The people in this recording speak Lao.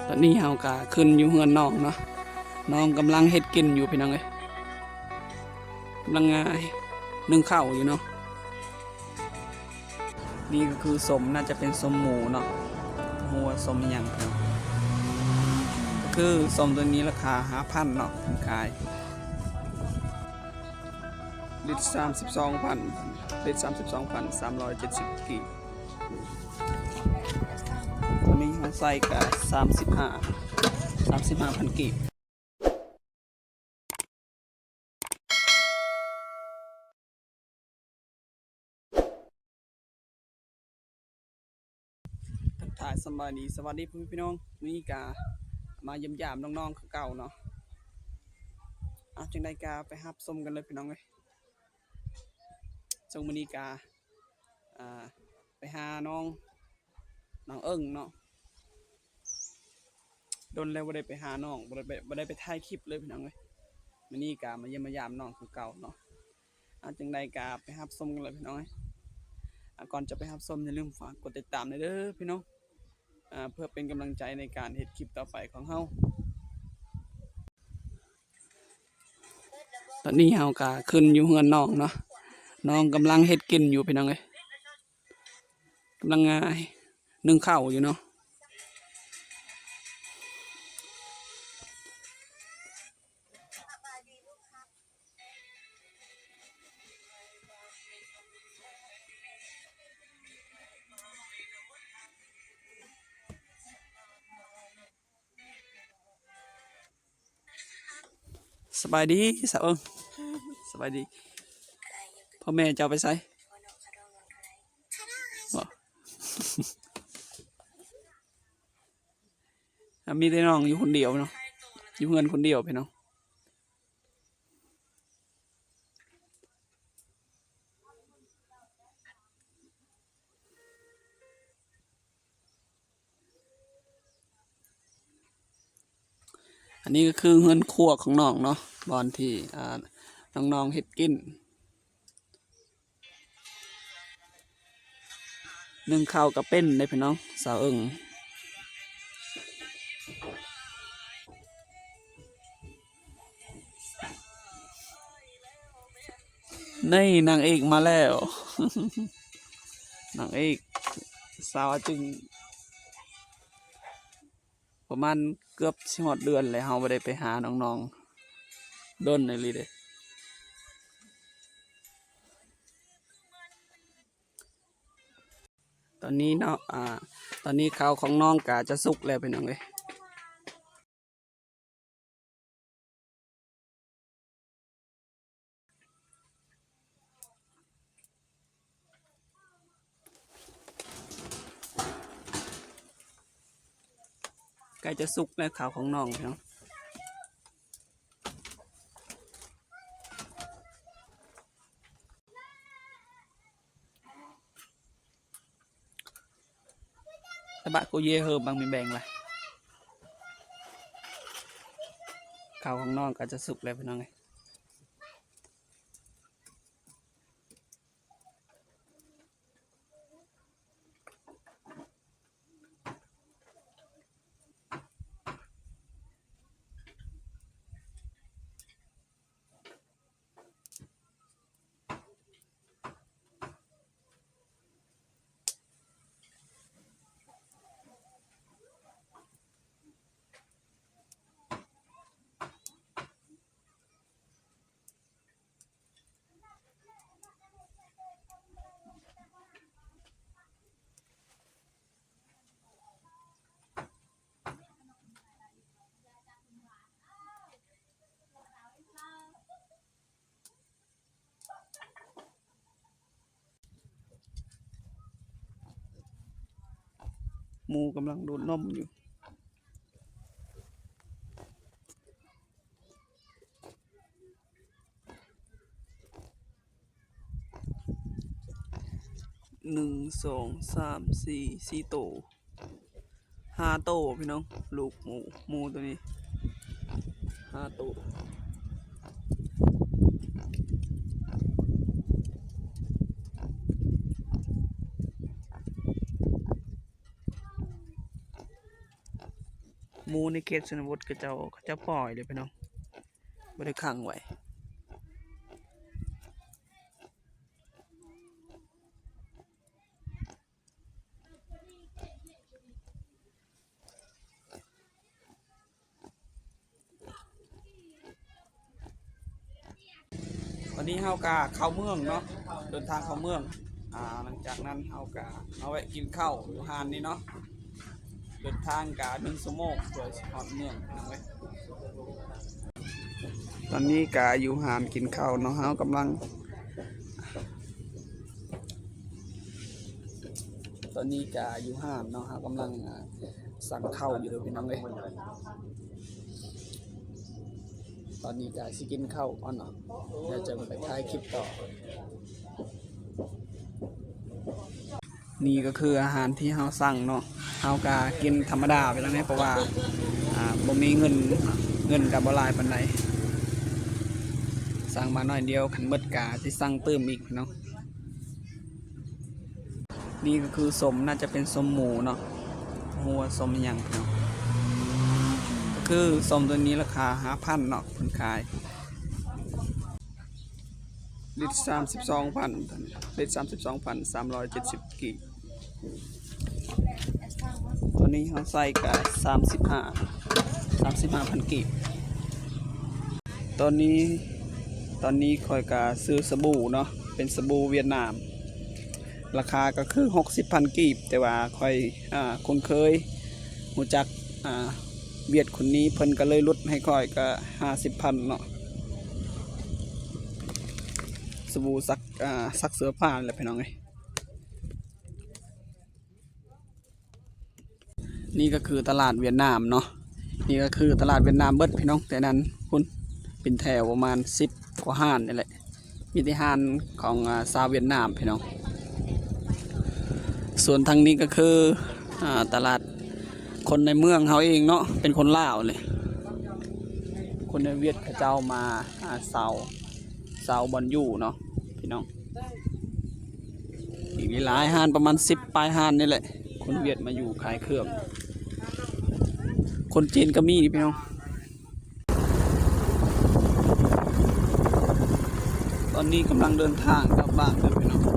ຕອນນີ້ເຮົາກະຂຶ້ນຢູ່ເຮືອນນ້ອງເນາະ, ນ້ອງກຳລັງເຮັດກິນຢູ່ພີ່ນ້ອງເອີຍ, ກຳລັງ ອ່າ ໜຶ້ງເຂົ້າຢູ່ເນາະ. ນີ້ກໍຄືສົ້ມ ໜ້າຈະເປັນສົ້ມໝູເນາະ, ບໍ່ຮູ້ວ່າສົ້ມອີ່ຫຍັງເນາະ. ກໍຄືສົ້ມຕົວນີ້ລາຄາຫ້າພັນເນາະ, ເພິ່ນຂາຍລິດສາມສິບສອງພັນ, ລິດສາມສິບສອງພັນສາມຮ້ອຍເຈັດສິບກີບ. ຕອນນີ້ເຮົາໃສ່ກະສາມສິບຫ້າ ສາມສິບຫ້າພັນກີບ. ທັກທາຍສະບາຍດີ ສະຫວັດດີພໍ່ແມ່ພີ່ນ້ອງ, ມື້ນີ້ກະມາຢ້ຽມຢາມນ້ອງໆຄືເກົ່າເນາະ. ເອົາ ຈັ່ງໃດກະໄປຮັບຊົມກັນເລີຍພີ່ນ້ອງເອີຍ. ເຊິ່ງມື້ນີ້ກະ ອ່າ ໄປຫານ້ອງ ນ້ອງເອິ້ງເນາະ, ດົນແລ້ວບໍ່ໄດ້ໄປຫານ້ອງ, ບໍ່ໄດ້ໄປ ບໍ່ໄດ້ໄປຖ່າຍຄລິບເລີຍພີ່ນ້ອງເອີຍ. ມື້ນີ້ກະມາຢ້ຽມມາຢາມນ້ອງຄືເກົ່າເນາະ. ເອົາ ຈັ່ງໃດກະໄປຮັບຊົມກັນເລີຍພີ່ນ້ອງເອີຍ. ອ່າ ກ່ອນຈະໄປຮັບຊົມ ຢ່າລືມຝາກກົດຕິດຕາມແດ່ເດີພີ່ນ້ອງ, ເພື່ອເປັນກຳລັງໃຈໃນການເຮັດຄລິບຕໍ່ໄປຂອງເຮົາ. ຕອນນີ້ເຮົາກະຂຶ້ນຢູ່ເຮືອນນ້ອງເນາະ, ນ້ອງກຳລັງເຮັດກິນຢູ່ພີ່ນ້ອງເອີຍ, ກຳລັງ ອ່າ ໜຶ້ງເຂົ້າຢູ່ເນາະ. ສະບາຍດີສາວເອິ້ງ. ສະບາຍດີ. ພໍ່ແມ່ເຈົ້າໄປໃສ? ບໍ່. ອ່າ ມີແຕ່ນ້ອງຢູ່ຄົນດຽວເນາະ, ຢູ່ເຮືອນຄົນດຽວພີ່ນ້ອງ. ອັນນີ້ກໍຄືເຮືອນຄົວຂອງນ້ອງເນາະ, ບ່ອນທີ່ ອ່າ ນ້ອງໆເຮັດກິນ. ໜຶ້ງເຂົ້າກໍເປັນເດ້ພີ່ນ້ອງ ສາວເອິ້ງ. ນີ້ນາງເອກມາແລ້ວ, ນາງເອກສາວອາຈຶ່ງ. ປະມານເກືອບຊິຮອດເດືອນແລ້ວ ເຮົາບໍ່ໄດ້ໄປຫານ້ອງໆ ດົນອີ່ຫຼີເດ້. ຕອນນີ້ເນາະ ອ່າ ຕອນນີ້ເຂົ້າຂອງນ້ອງກະຈະສຸກແລ້ວພີ່ນ້ອງເອີຍ. ໃກ້ຈະສຸກແລ້ວ ເຂົ້າຂອງນ້ອງເນາະ. ຕະບະກູເຢເຮີບັງມີແບງລະ. ເຂົ້າຂອງນ້ອງກໍຈະສຸກແລ້ວພີ່ນ້ອງເອີຍ. ໝູກຳລັງດູດນົມຢູ່. ໜຶ່ງ ສອງ ສາມ ສີ່ ສີ່ໂຕ ຫ້າໂຕພີ່ນ້ອງ ລູກໝູ ໝູໂຕນີ້ຫ້າໂຕ. ເ ໝູໃນເຂດຊົນນະບົດເຂົາເຈົ້າ ເຂົາເຈົ້າປ່ອຍເດ້ພີ່ນ້ອງ ບໍ່ໄດ້ຂັງໄວ້. ຕອນນີ້ເຮົາກະເຂົ້າເມືອງເນາະ ເດີນທາງເຂົ້າເມືອງ ອາ ຫຼັງຈາກນັ້ນເຮົາກະມາແວະກິນເຂົ້າຢູ່ຮ້ານນີ້ເນາະ ເດີນທາງກະໜຶ່ງຊົ່ວໂມງເພື່ອຊິຮອດເມືອງພີ່ນ້ອງເອີຍ. ຕອນນີ້ກະຢູ່ຮ້ານກິນເຂົ້າເນາະ ເຮົາກຳລັງ ຕອນນີ້ກະຢູ່ຮ້ານເນາະ ເຮົາກຳລັງ ອາ ສັ່ງເຂົ້າຢູ່ເດີພີ່ນ້ອງເອີຍ. ຕອນນີ້ກະຊິກິນເຂົ້າກ່ອນເນາະ ແລ້ວຈັ່ງໄປຖ່າຍຄລິບຕໍ່. ນີ້ກໍຄືອາຫານທີ່ເຮົາສັ່ງເນາະ ເຮົາກະກິນທຳມະດາໄປແລ້ວເນາະ ເພາະວ່າ ອາ ບໍ່ມີເງິນ ເງິນກະບໍ່ຫຼາຍປານໃດ ສັ່ງມາໜ້ອຍດຽວ ຄັນໝົດກະຊິສັ່ງຕື່ມອີກເນາະ. ນີ້ກໍຄືສົ້ມ ໜ້າຈະເປັນສົ້ມໝູເນາະ ບໍ່ຮູ້ວ່າສົ້ມອີ່ຫຍັງເນາະ ກໍຄືສົ້ມຕົວນີ້ລາຄາຫ້າພັນເນາະ ເພິ່ນຂາຍລິດສາມສິບສອງພັນ ລິດສາມສິບສອງພັນສາມຮ້ອຍເຈັດສິບກີບ. ຕອນນີ້ເຮົາໃສ່ກະສາມສິບຫ້າ ສາມສິບຫ້າພັນກີບ. ຕອນນີ້ ຕອນນີ້ຂ້ອຍກະຊື້ສະບູເນາະ ເປັນສະບູຫວຽດນາມ ລາຄາກໍຄືຫົກສິບພັນກີບ ແຕ່ວ່າຂ້ອຍ ອາ ຄຸ້ນເຄີຍ ຮູ້ຈັກ ອາ ຫວຽດຄົນນີ້ ເພິ່ນກໍເລີຍຫຼຸດໃຫ້ຂ້ອຍກະຫ້າສິບພັນເນາະ ສະບູຊັກ ອາ ຊັກເສື້ອຜ້ານີ້ແຫຼະພີ່ນ້ອງເອີຍ. ນີ້ກໍຄືຕະຫຼາດຫວຽດນາມເນາະ ນີ້ກໍຄືຕະຫຼາດຫວຽດນາມເບິດພີ່ນ້ອງ ແຕ່ນັ້ນພຸ້ນເປັນແຖວປະມານສິບກວ່າຮ້ານນີ້ແຫຼະ ມີແຕ່ຮ້ານຂອງ ອາ ຊາວຫວຽດນາມພີ່ນ້ອງ. ສ່ວນທາງນີ້ກໍຄື ອາ ຕະຫຼາດຄົນໃນເມືອງເຮົາເອງເນາະ ເປັນຄົນລາວນີ້ ຄົນໃນຫວຽດເຂົາເຈົ້າມາ ອາ ເຊົ່າ ເຊົ່າບ່ອນຢູ່ເນາະພີ່ນ້ອງ. ອີກຫຼາຍໆຮ້ານ ປະມານສິບປາຍຮ້ານນີ້ແຫຼະ ຄົນຫວຽດມາຢູ່ຂາຍເຄື່ອງ ຄົນຈີນກໍມີພີ່ນ້ອງ. ຕອນນີ້ກຳລັງເດີນທາງກັບບ້ານເດີພີ່ນ້ອງ